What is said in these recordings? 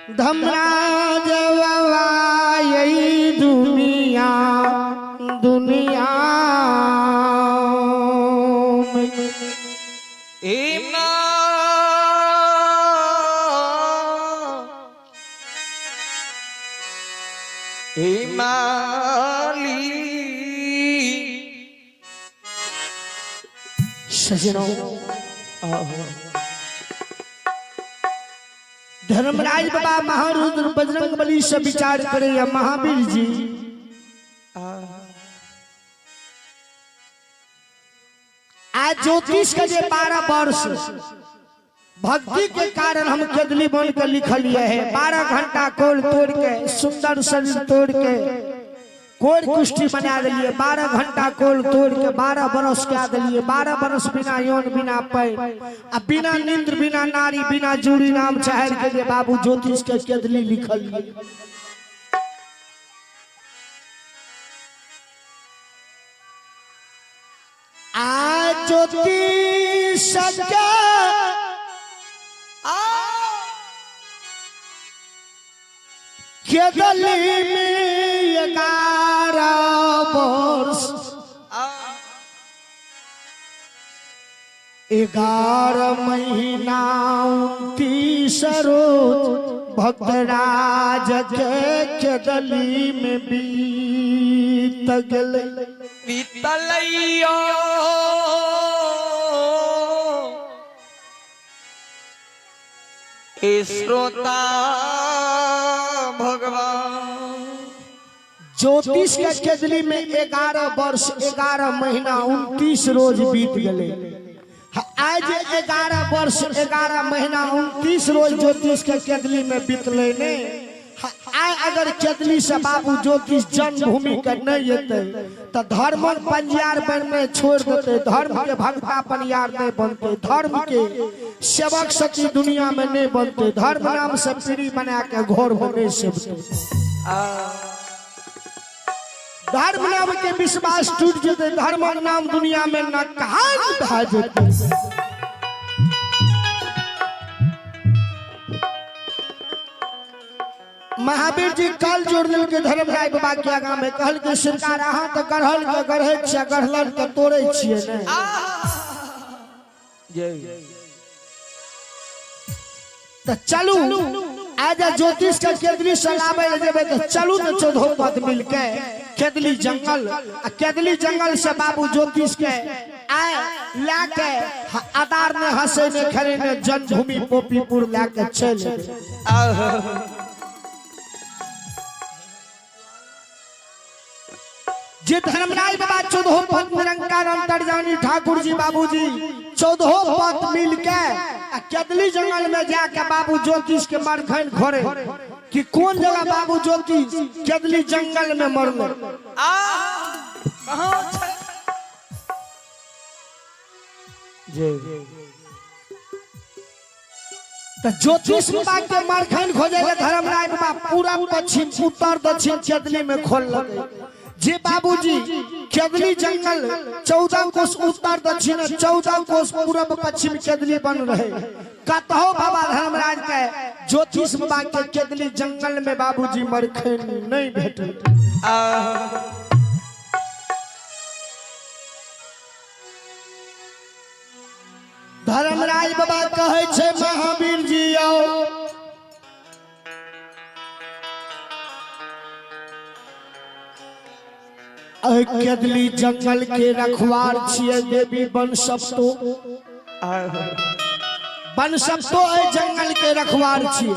धमराज बाबा यही दुनिया दुनिया में। सजनों, धर्मराज बाबा महारुद्र बजरंग बली से विचार करे या महावीर जी, आज ज्योतिष के जे 12 वर्ष भक्ति के कारण हम केदली बन के लिखलिए है। 12 घंटा कोल तोड़ के, सुंदर शरीर तोड़ के कोर कुष्ठी बना दिलिए। 12 घंटा कोल तोड़ के 12 बरस के दिलिए। 12 बरस बिना यौन बिना पैर आ बिना नींद बिना नारी बिना जूड़ी नाम चाहर के जे बाबू ज्योतिष के केदली लिखलिए। आ ज्योतिष के केदली में 11 वर्ष 11 महीना 29 रोज भक्तराज के केदली में बीत गेलै। बीतलैया श्रोता भगवान। ज्योतिष के केदली में 11 वर्ष 11 महीना 29 रोज बीत गए। आज 11 वर्ष 11 महीना 29 रोज ज्योतिष के केदली में बीतले ने। आय अगर केदली से बाबू ज्योतिष जन्मभूमि के नहीं एते तो धर्म पंजियार बनने छोड़ देते, धर्म के भक्ता पनियार नहीं बनते, धर्म के सेवक सती दुनिया में नहीं बनते, धर्म नाम से पीढ़ी बना के घर में नहीं सेवते, धर्म नाम के विश्वास टूट जेते, धर्म नाम दुनिया में न कहा भा जेते। महावीर जी कल जोड़ दिल के धर्मराय बाबा के आगा में कहल के सरकार अहाँ तो गढ़ल के गढ़ै छियै, गढ़लन के तोड़ै छियै ने। तो चलू आज ज्योतिष के केदली से लाबै ले जेबै तो चलू तो 14 पद मिल के केदली जंगल, आ केदली जंगल से बाबू ज्योतिष के आए ला के आदार ने हंसे ने खेले ने जन्मभूमि पोपीपुर ला के चल। जे धर्मराज बाबा 14 पद निरंकार अंतर्जानी ठाकुर जी बाबूजी 14 पद मिल के केदली जंगल में जाके बाबू ज्योतिष के मरखन घोरे कि कौन जगह बाबू ज्योतिष केदली जंगल में मरल। तो ज्योतिष बाबा के मरखन खोजे ले धर्मराज बाबा पूरा पश्चिम उत्तर दक्षिण केदली में खोल लगे। जे बाबूजी केदली जंगल 14 कोस उत्तर दक्षिण 14 कोस पूरब पश्चिम केदली बन रहे, कतहो बाबा धर्मराज के ज्योतिष बाबा के केदली जंगल में बाबूजी मरखन नहीं भेटल। धर्मराज बाबा कहै छै महावीर जी आओ, केदली जंगल के रखवार छियै देवी बनसप्तो, बनसप्तो एहि जंगल के रखवार छियै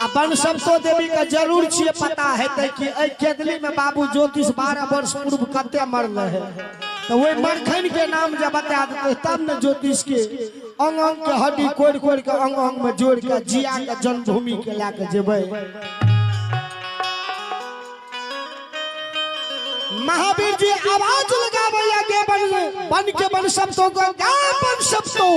आ बनसप्तो देवी के जरूर छियै पता हेतै कि एहि केदली में बाबू ज्योतिष 12 वर्ष पूर्व कते मरल है, तो वही मरखन के नाम जब बता देते तब न ज्योतिष के अंग अंग के हड्डी कोड़ कोड़ के अंग अंग में जोड़ के जिया के जन्मभूमि के ला के जेबै। महावीर जी आवाज लगावे के बन बन के बन शब्दों को गा बन शब्दों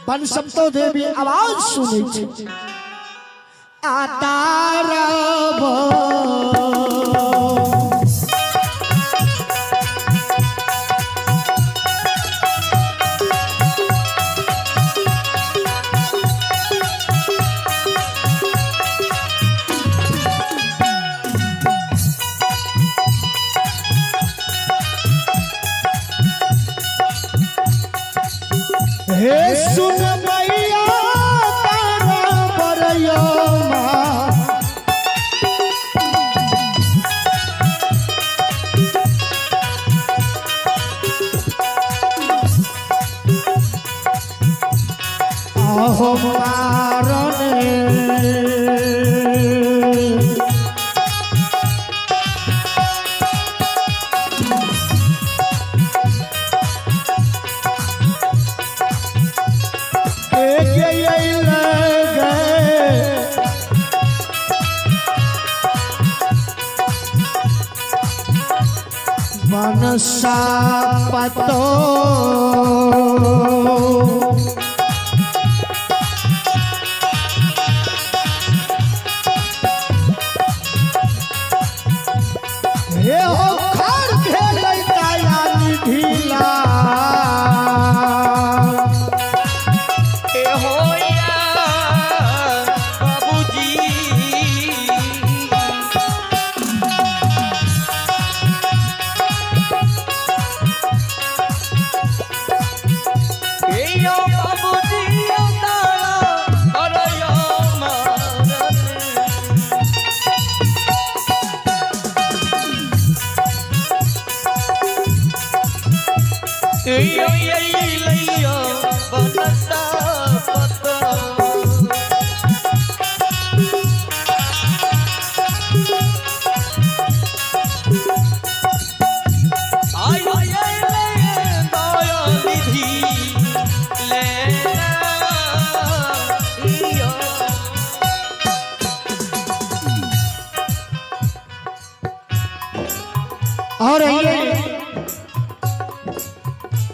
बन शब्दों देवी आवाज सुनै छै। आतारब हे सुन मैया तारा बरयो माँ। आहो मारने एक गए मनसा पतो हे हो खर भेलै दया निधिला। ए होया बाबूजी। ए यो बाबूजी तारा अरयो मारने। ए यो लइयो बनसा पता। आई आई ले दया निधि ले यो। और आइए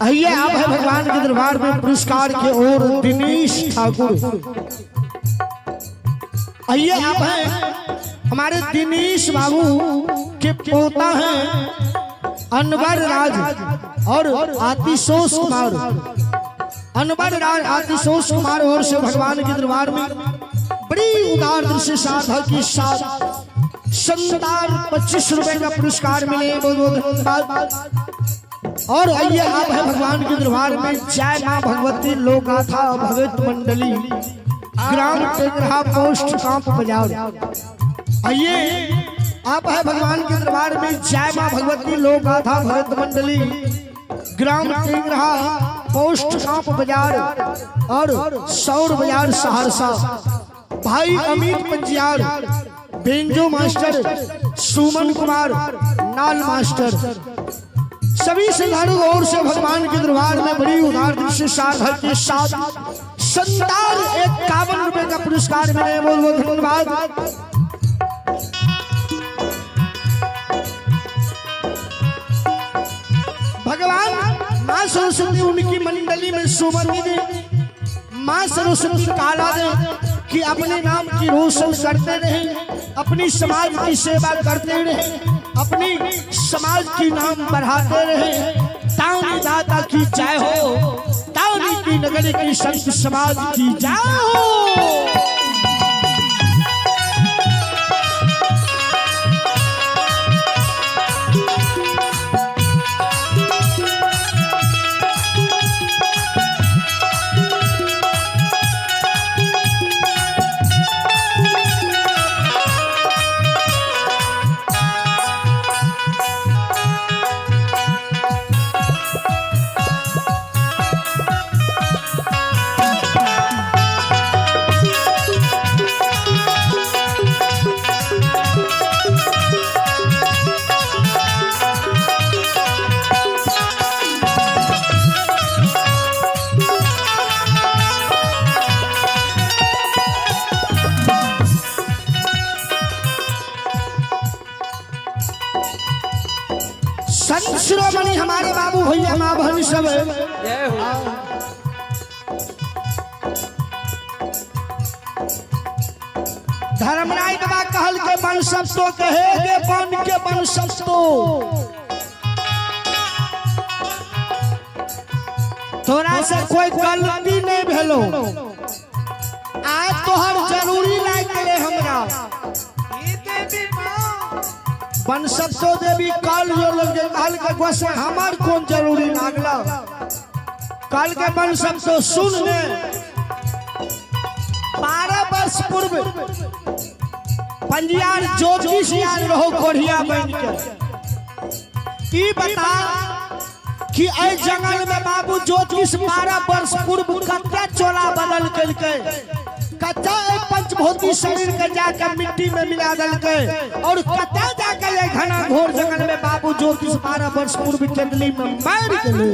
आइए आप है भगवान के दरबार में पुरस्कार के ओर दिनेश ठाकुर। आइए आप हैं हमारे दिनेश बाबू के पोता हैं अनवर राज और आतिशोष कुमार। अनवर राज आतिशोष कुमार और से भगवान के दरबार में बड़ी उदार दृष्टि साधक की साथ संतान 25 रुपए का पुरस्कार मिले, बहुत बहुत धन्यवाद। और आइए आप है भगवान के दरबार में जय माँ भगवती लोकगाथा भगत मंडली ग्राम टेंगरा पोस्ट कांप बाजार। आइए आप है भगवान के दरबार में जय माँ भगवती लोकगाथा भगत मंडली ग्राम टेंगरा पोस्ट कांप बाजार और सौर बाजार सहरसा। भाई अमित पंजियार, बेंजो मास्टर सुमन कुमार, नाल मास्टर, सभी श्रद्धालु और से भगवान के दरबार में बड़ी उदार दृष्टि साधक के साथ संतान 51 रुपए का पुरस्कार मिले, बहुत बहुत धन्यवाद। भगवान माँ सरस्वती उनकी मंडली में सुमति दे, माँ सरस्वती काला दे कि अपने नाम की रोशन करते रहे, अपनी समाज की सेवा करते रहे, अपनी समाज की नाम बढ़ाते रहे। तावनी दाता की जय हो, तावनी की नगरी की संत समाज की जय हो। संत शिरोमणि हमारे बाबू भैया माँ बहन सब जय हो। धर्मराय बाबा कहल के बन सब तो कहे के बन के बन सब तो तोरा से कोई गलती नहीं भेलो, आज तोहर जरूरी लाग गेले हमरा। बनसतो देवी कल जो लोग के कहल के गोसे हमार कौन जरूरी लागल। कल के बन सब तो सुन ले, 12 वर्ष पूर्व पंजियार ज्योतिष आयल रहो कोढ़िया बन के। ई बता कि एहि जंगल में बाबू ज्योतिष 12 वर्ष पूर्व कते चोला बदल केलकै, कते एहि पंचभौतिक शरीर के जाके मिट्टी में मिला देलकै, और कते जाके एहि घना घोर जंगल में बाबू ज्योतिष 12 वर्ष पूर्व केंदली में मरि गेलै।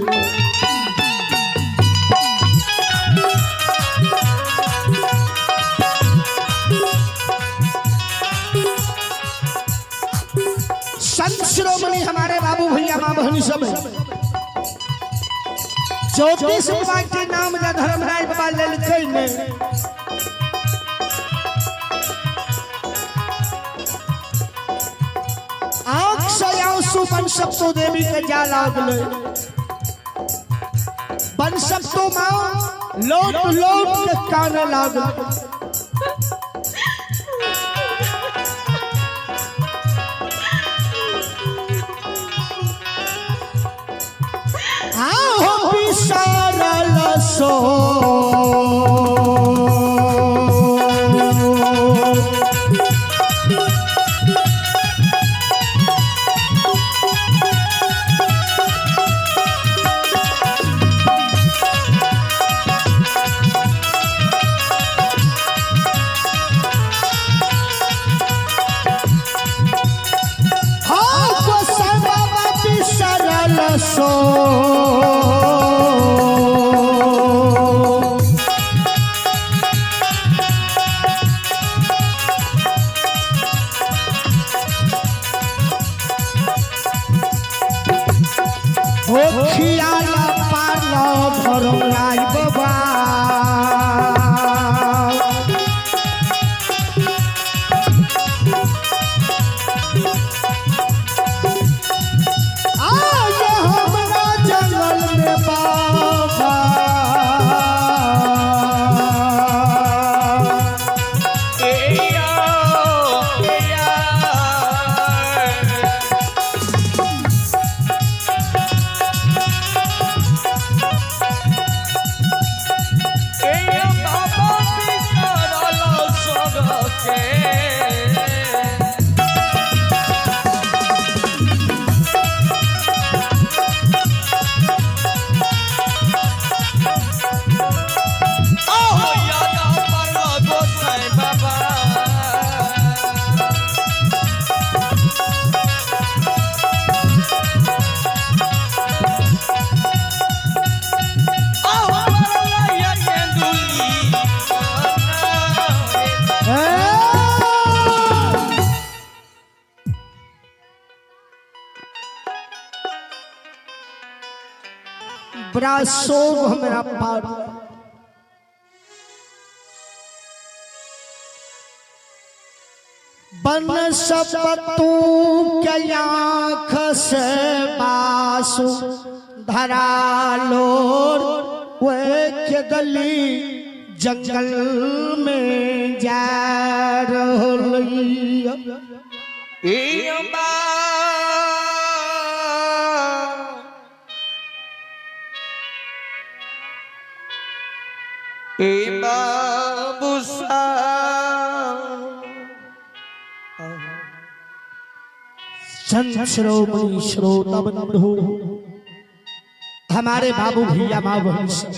संत शिरोमणि हमारे बाबू भैया माँ बहनी सब है। ज्योतिष बाबा के नाम जा धर्मराज बाबा लेलकै ने, आंख से आंसू बनसप्तो देवी के जा लागलै। बनसप्तो माँ लौट लौट के काने लागलै। आहो बिसरल सो हाँ गोसाई बाबा बिसरल सो हो खियाल पाल धर्मराज बाबा। आज हमरा जंगल में बाबा बड़ा शोभ हमरा पार। बन सब तू के आँख से बासु धरा लोर वे के गली जंगल में जा रहली। संत श्रोमणि श्रोता बंधु हमारे बाबू भैया माँ बहन सब,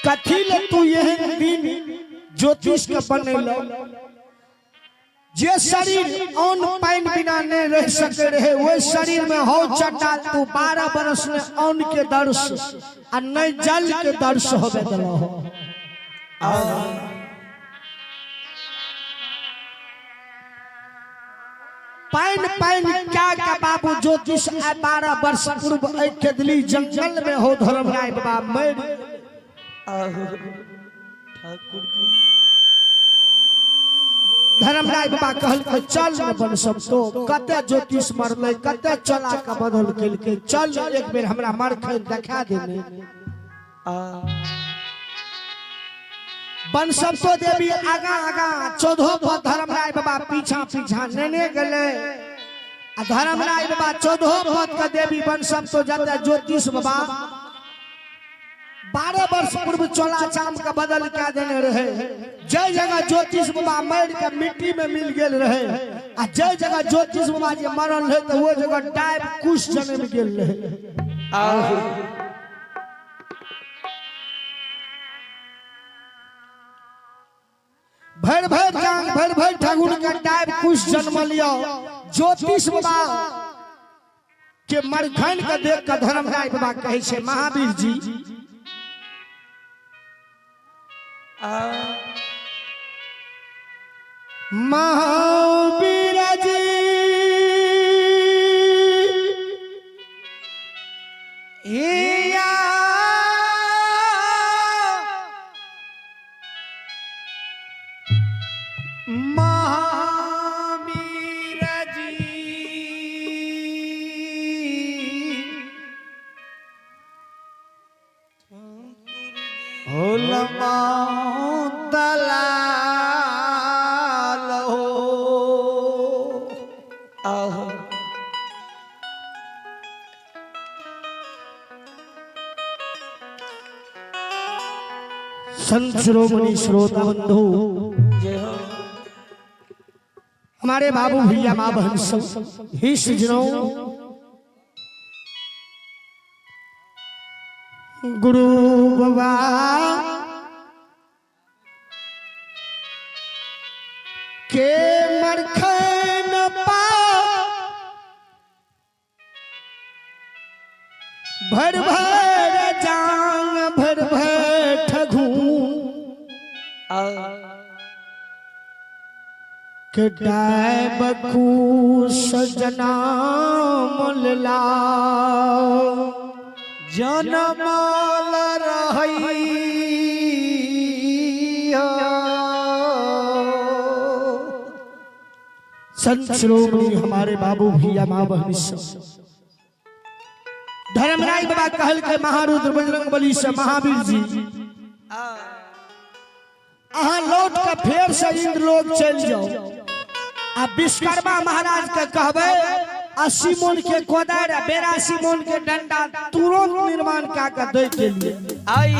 कथी ले तू एहन दिन ज्योतिष के बनेलो जे शरीर अन्न पानि बिना नहीं रह सके रहे, वह शरीर में हो चटा तू 12 बरस में अन्न के दर्श आ नहीं जल के दर्श होबे दिलो हो। पानि पानि क्या क्या बाबू ज्योतिष आय 12 वर्ष पूर्व एक खेदली जंगल में हो धर्मराय बाबा मर। ठाकुर जी धर्मराय बाबा कहल के चल न बन सब तो कते ज्योतिष मरलै कते चला के बदल केलकै, चल एक बेर हमरा मरखन देखा देने। बनसप्तो देवी आगा आगा 14 पर धर्मराय बाबा पीछा पीछा नेने गेलै। आ धर्मराज बाबा 14 पद के देवी वंशम तो जाता ज्योतिष बाबा 12 वर्ष पूर्व चोला चाम के बदल के देने रहे। जय जगह ज्योतिष बाबा मर के मिट्टी में मिल गेल रहे आ जय जगह ज्योतिष बाबा जे मरल रहे तो वो जगह डाइब कुश जन्म गेल रहे। भर भर जांग भर भर ठाकुर के डाइब कुश जन्म लियो। ज्योतिष बाबा के मरखन के देख के धर्मराज बाबा कहै छै महावीर जी महावीर जी महावीर जी दलाल हो आहो संत शिरोमणि श्रोता बंधु जय हो हमारे बाबू भैया माँ बहन सब ही सजनों गुरु बाबा के मरखन पा भर भर जांग भर भर ठगू के डायबकू सजना मुलला जनमल रहई संत शिरोमणि हमारे बाबू भैया माँ बहन सब धर्मराज बाबा कहल के महारुद्र बजरंग बली से महावीर जी अहाँ लौट के फेर से इंद्र लोक चल जाओ आ विश्वकर्मा महाराज के कहबे 80 मन के कोदारि आ 82 मन के डंडा तुरंत निर्माण कऽ के दै के लिए। आई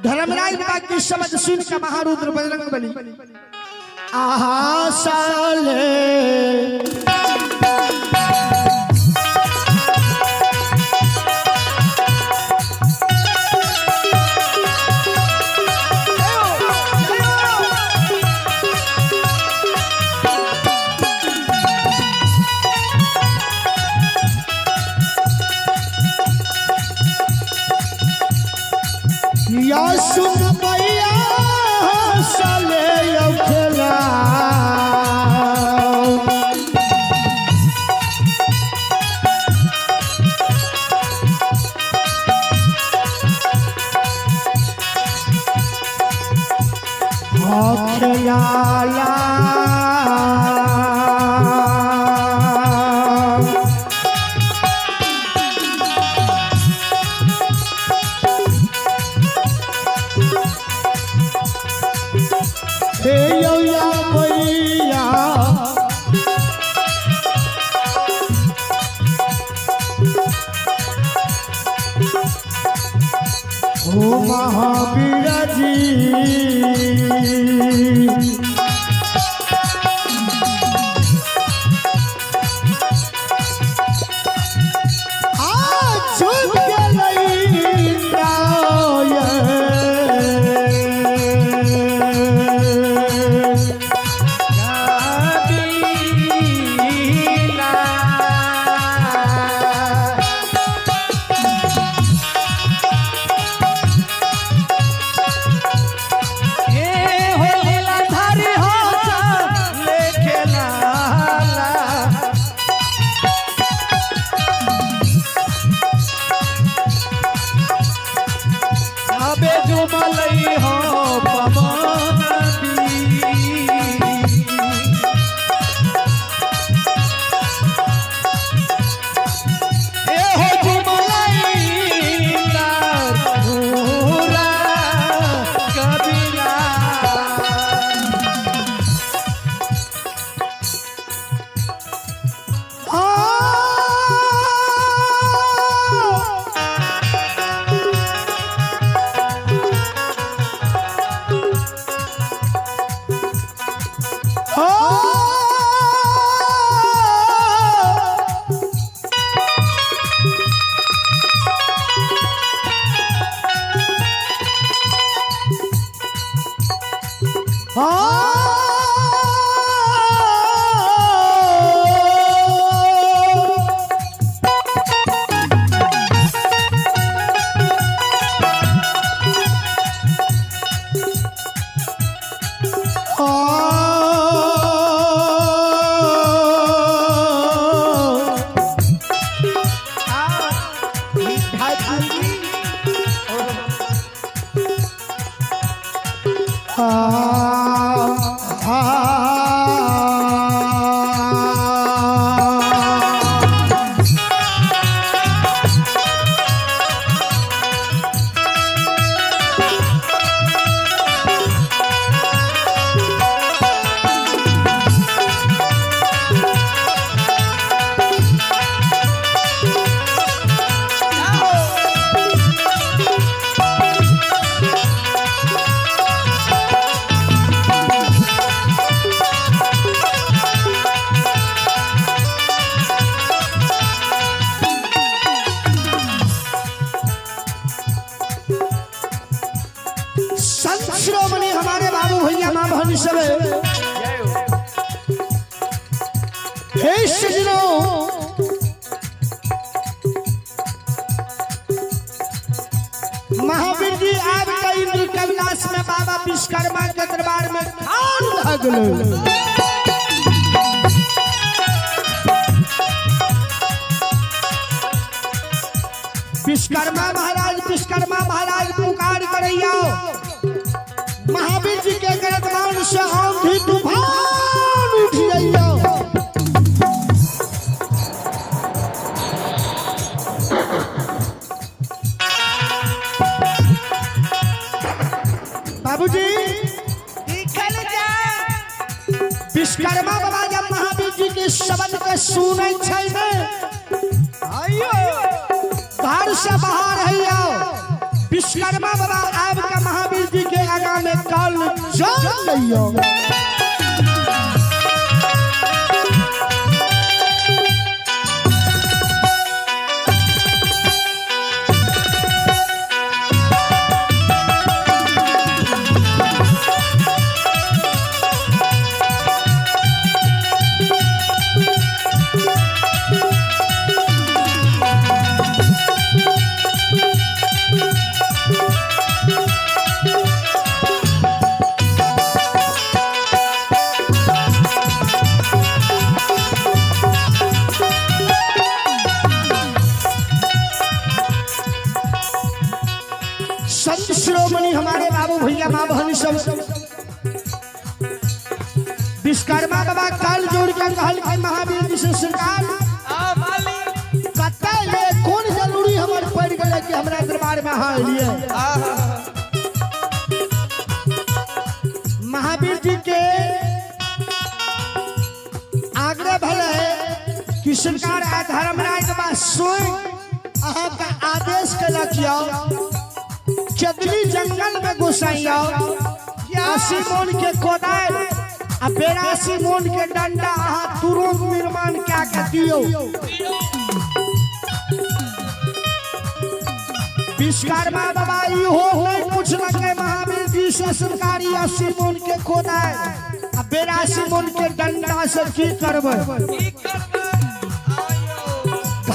धर्मराज बाबा की शब्द सुन के महारुद्र बजरंग बली आहा साले या सुन मैया साले यौ खेला खेला हे यौया मैया हो महावीर जी आ चुप गेलै हे हो बहन सब। हे सजनों, महावीर जी आब के इंद्र कैलाश में बाबा विश्वकर्मा के दरबार में ठान भऽ गेलै। विश्वकर्मा महाराज, विश्वकर्मा महाराज पुकार करैया, महावीर जी के गर्दन से आंधी तूफान उठ जाइयो। बाबूजी निकल जा। विश्वकर्मा बाबा जब महावीर जी के शब्द के सुनै छै ने, आइयो घर से बाहर है आओ। विश्वकर्मा बाबा आब के महावीर जी के आगा में कल जल लइयो। संत शिरोमणि हमारे बाबू भैया माँ बहन सब, विश्वकर्मा बाबा कल जोड़ के कहल कि महावीर जी से सरकार आ मालिक कतऽ ले कोन जरूरी हमर पड़ गेलै कि हमरा दरबार में अहाँ एलियै। आहा महावीर जी के आग्रह भेलै कि सरकार आ धर्मराज बाबा सुन अहाँके आदेश केलक यौ, चदली जंगल में घुसाइयो, 80 मोन के कोदारि आ 82 मोन के डंडा अहाँ तुरंत निर्माण कए के दियौ। विश्वकर्मा बाबा इहो नहीं पूछलकै महावीर जी से सरकारी 80 मोन के कोदारि आ 82 मोन के डंडा से की करबै। की करबै?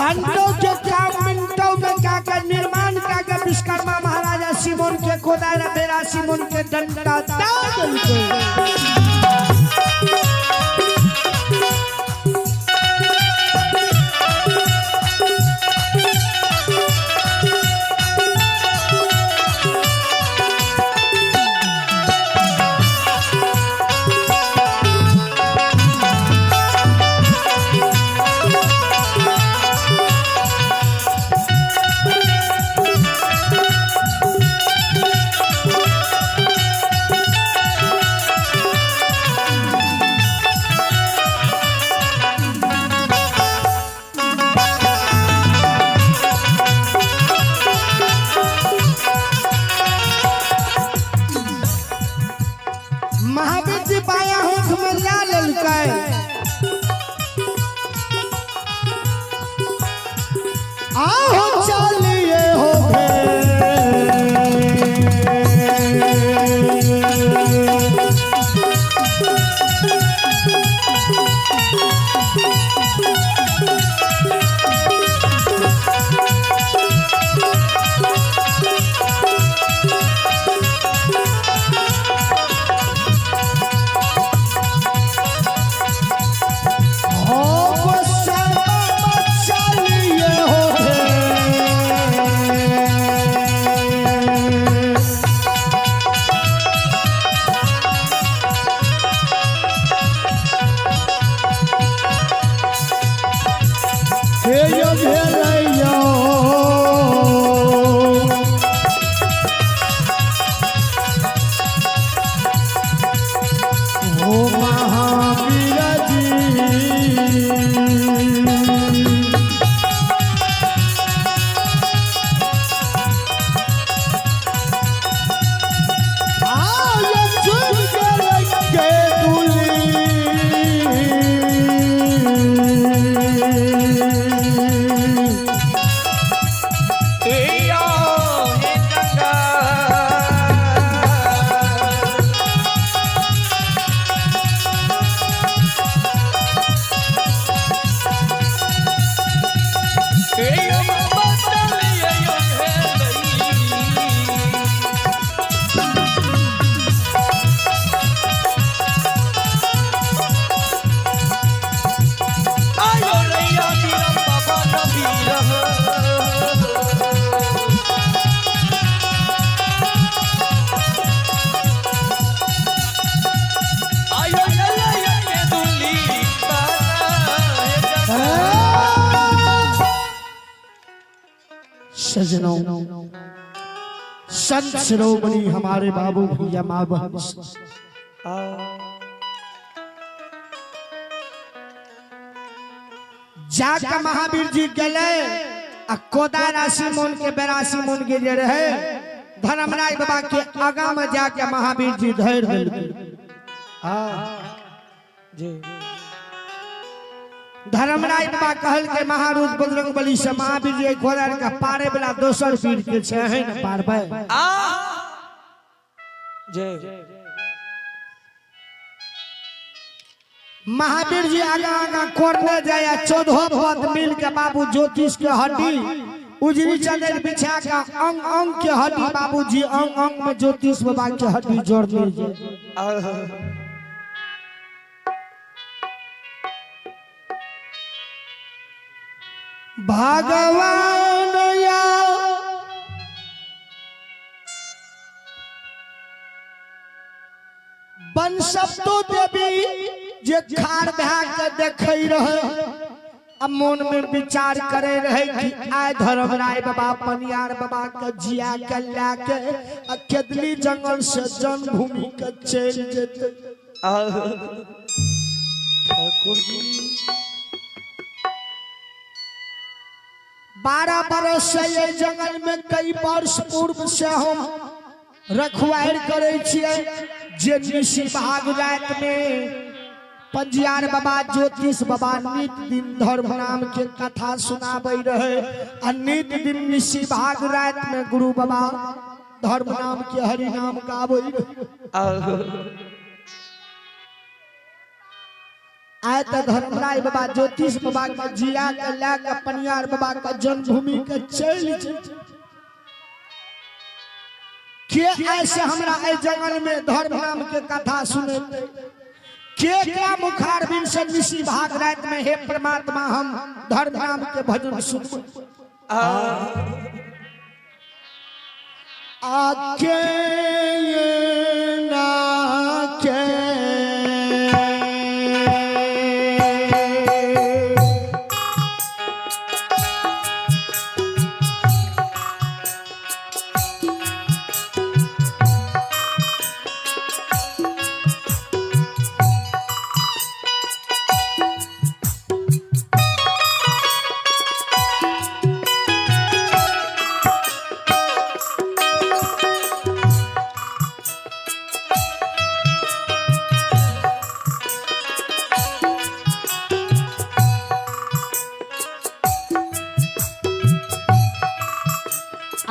आइयो घंटों के काम मिनटों में क्या के निर्माण क्या के विश्वकर्मा महाराज 80 मोन के कोदारि आ 82 मोन के डंडा दऽ देलकै। महावीर जी बाया हाथ में ला लेलकै। आहो चलिए हो हो चलिए हो। सजनों, संत शिरोमणि हमारे बाबू भैया माँ बहन, जाके महावीर जी गले आ कोदारासी मन के 82 मन के जे रहे धर्मराज बाबा के आगा में जाके महावीर जी धैर देलकै। जी धर्मराज बाबा कहल के महारूद बजरंग बली से महावीर जी घोड़ा के पारे वाला दोसर पीर के छै है न पारबै। जी महावीर जी आगा आगा कोरने जाय 14 पद मिल के बाबू ज्योतिष के हड्डी उजरी चदर बिछा के अंग अंग के हड्डी बाबूजी अंग अंग में ज्योतिष बाबा के हड्डी जोड़ दीजिए। भगवान या बनसप्तो देवी जे खार भा के देखे रहे आ मन में विचार करे रहे कि आय धर्मराय बाबा पनियार बाबा के जिया के ला के आ केदली जंगल से जन्मभूमि के चल जेते। ठाकुर जी 12 बरस से ये जंगल में कई वर्ष पूर्व से हम रखवार करे छियै जे निशी भाग रात में पंजियार बाबा ज्योतिष बाबा नित दिन धर्म नाम के कथा सुनाबै रहे आ नित दिन निशी भाग रात में गुरु बाबा धर्म नाम के हरि नाम गाबै रहे। आए तो धर्मराय बाबा ज्योतिष बाबा के जिया के ला के पनियार बाबा के जन्मभूमि के चल के ऐसे हमरा एहि जंगल में धर्म नाम के कथा सुनेते के क्या मुखार बिन से निशी भाग रात में हे परमात्मा हम धर्म नाम के भजन सुनबै। आके ना के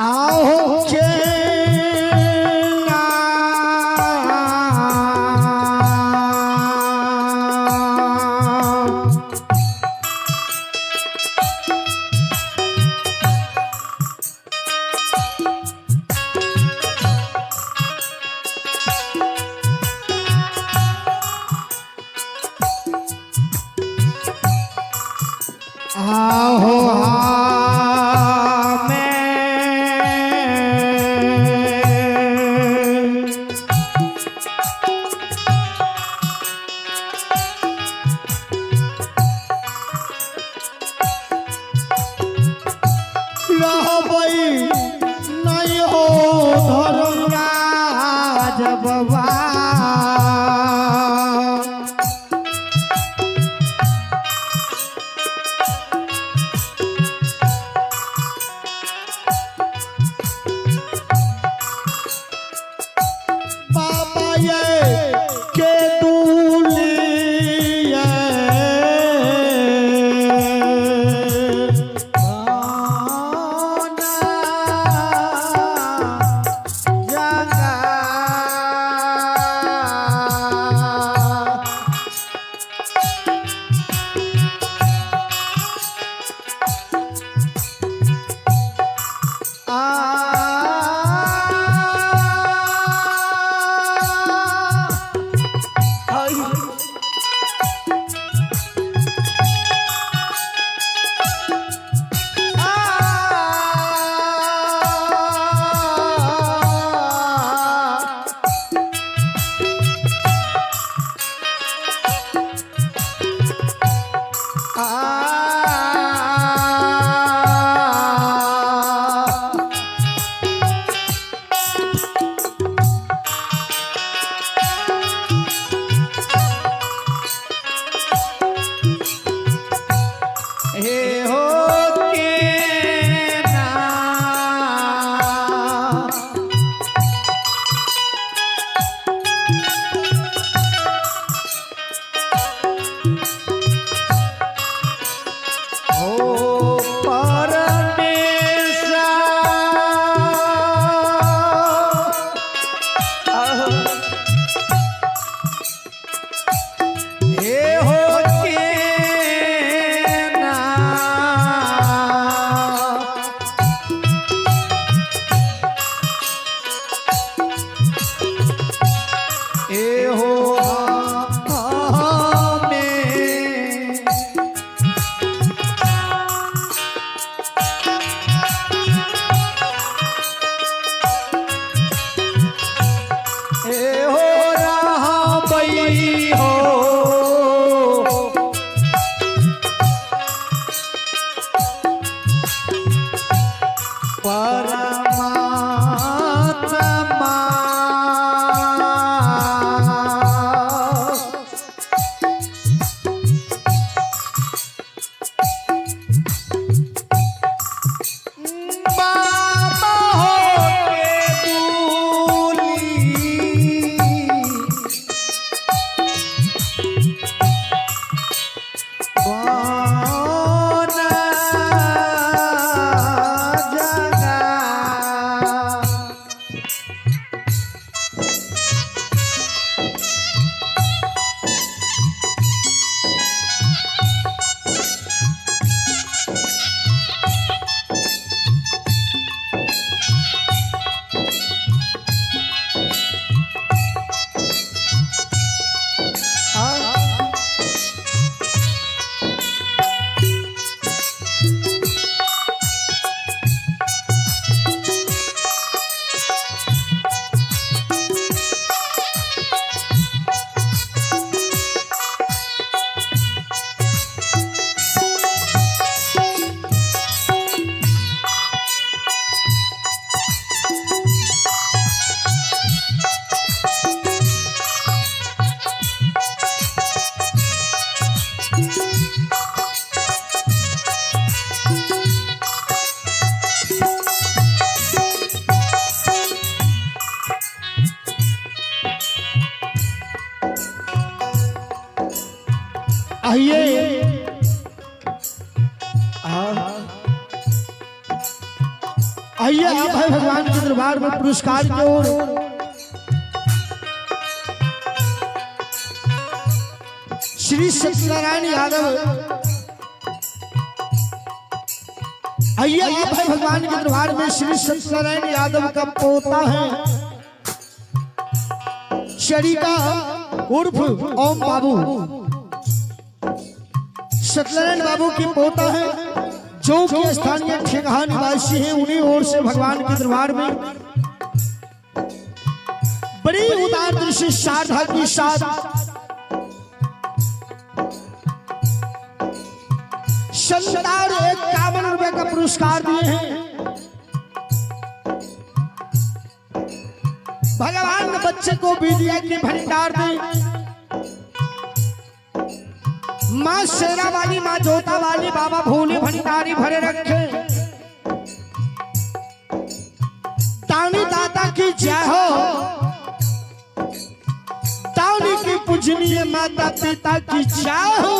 आओ के आहो नहीं हो धर्मराज बाबा हे हो के ना। ओ परमेश्वर, हे हो के ना। ए हो हमें। ए हो रहबई हो। परमात्मा। बाबा हो के दूली बन जगा। आइए, आइए आप है भगवान के दरबार में पुरस्कार की ओर। श्री सत्यनारायण यादव, आइए आप है भगवान के दरबार में। श्री सत्यनारायण यादव का पोता है शरीका उर्फ ओम बाबू। सत्यनारायण बाबू की पोता है जो कि स्थानीय ठेकहा निवासी है। उन्हीं ओर से भगवान के दरबार में बड़ी उदार दृष्टि श्रद्धा के साथ संतान 51 रुपए का पुरस्कार दिए हैं। भगवान ने बच्चे को भी दिया कि भंडार दे। माँ शेरा वाली, माँ जोता वाली, बाबा भोले भंडारी भरे रखे। दानी दाता की जय हो। दानी की पूजनीय माता पिता की जय हो।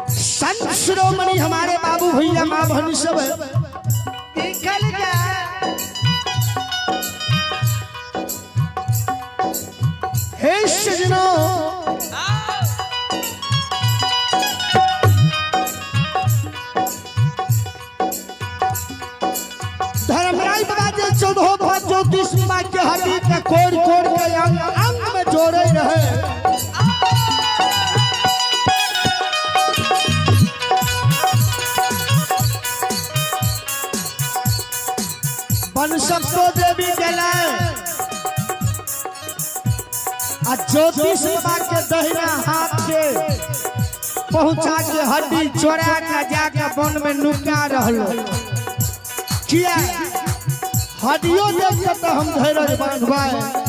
संत शिरोमणि हमारे बाबू भैया, माँ बहन सब है। निकल जा। हे। सजनो, धर्मराय बाबा जे 14 भाग ज्योतिष बाबा के हड्डी के कोड़ कोड़ के अंग अंग में जोड़े रहे। बनसप्तो देवी गेलै आ ज्योतिष बाबा के दहिना हाथ के पहुंचा के हड्डी चोरा के जाके वन में नुका रहल। किया हड्डियों देख के तो हम धैर्य बांधवाए।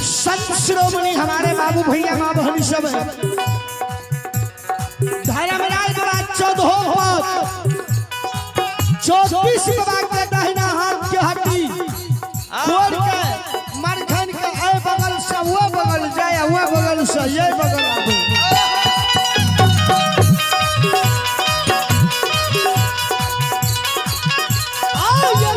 संत शिरोमणि हमारे बाबू भैया माँ बहनी सब है। धर्मराज बाबा 14 पद 24 बाबा के दाहिना हाथ के हड्डी खोल के मरखन के ए बगल से वो बगल जाए, वो बगल से ये बगल आवे। आओ ये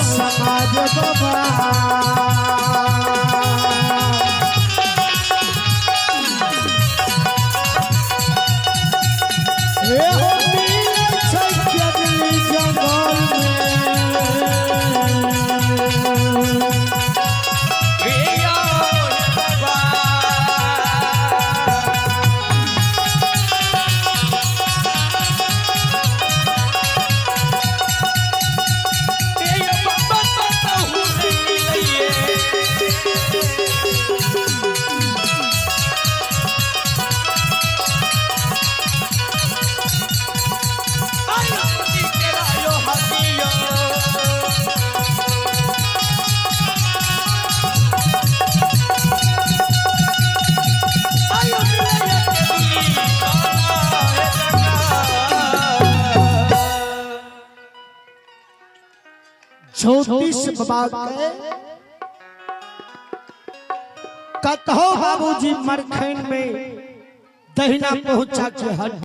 समाज बाबा हे हो जंगल में। ज्योतिष बाबा के कतहो बाबूजी मरखैन में दहिना पहुंचा के हड्डी।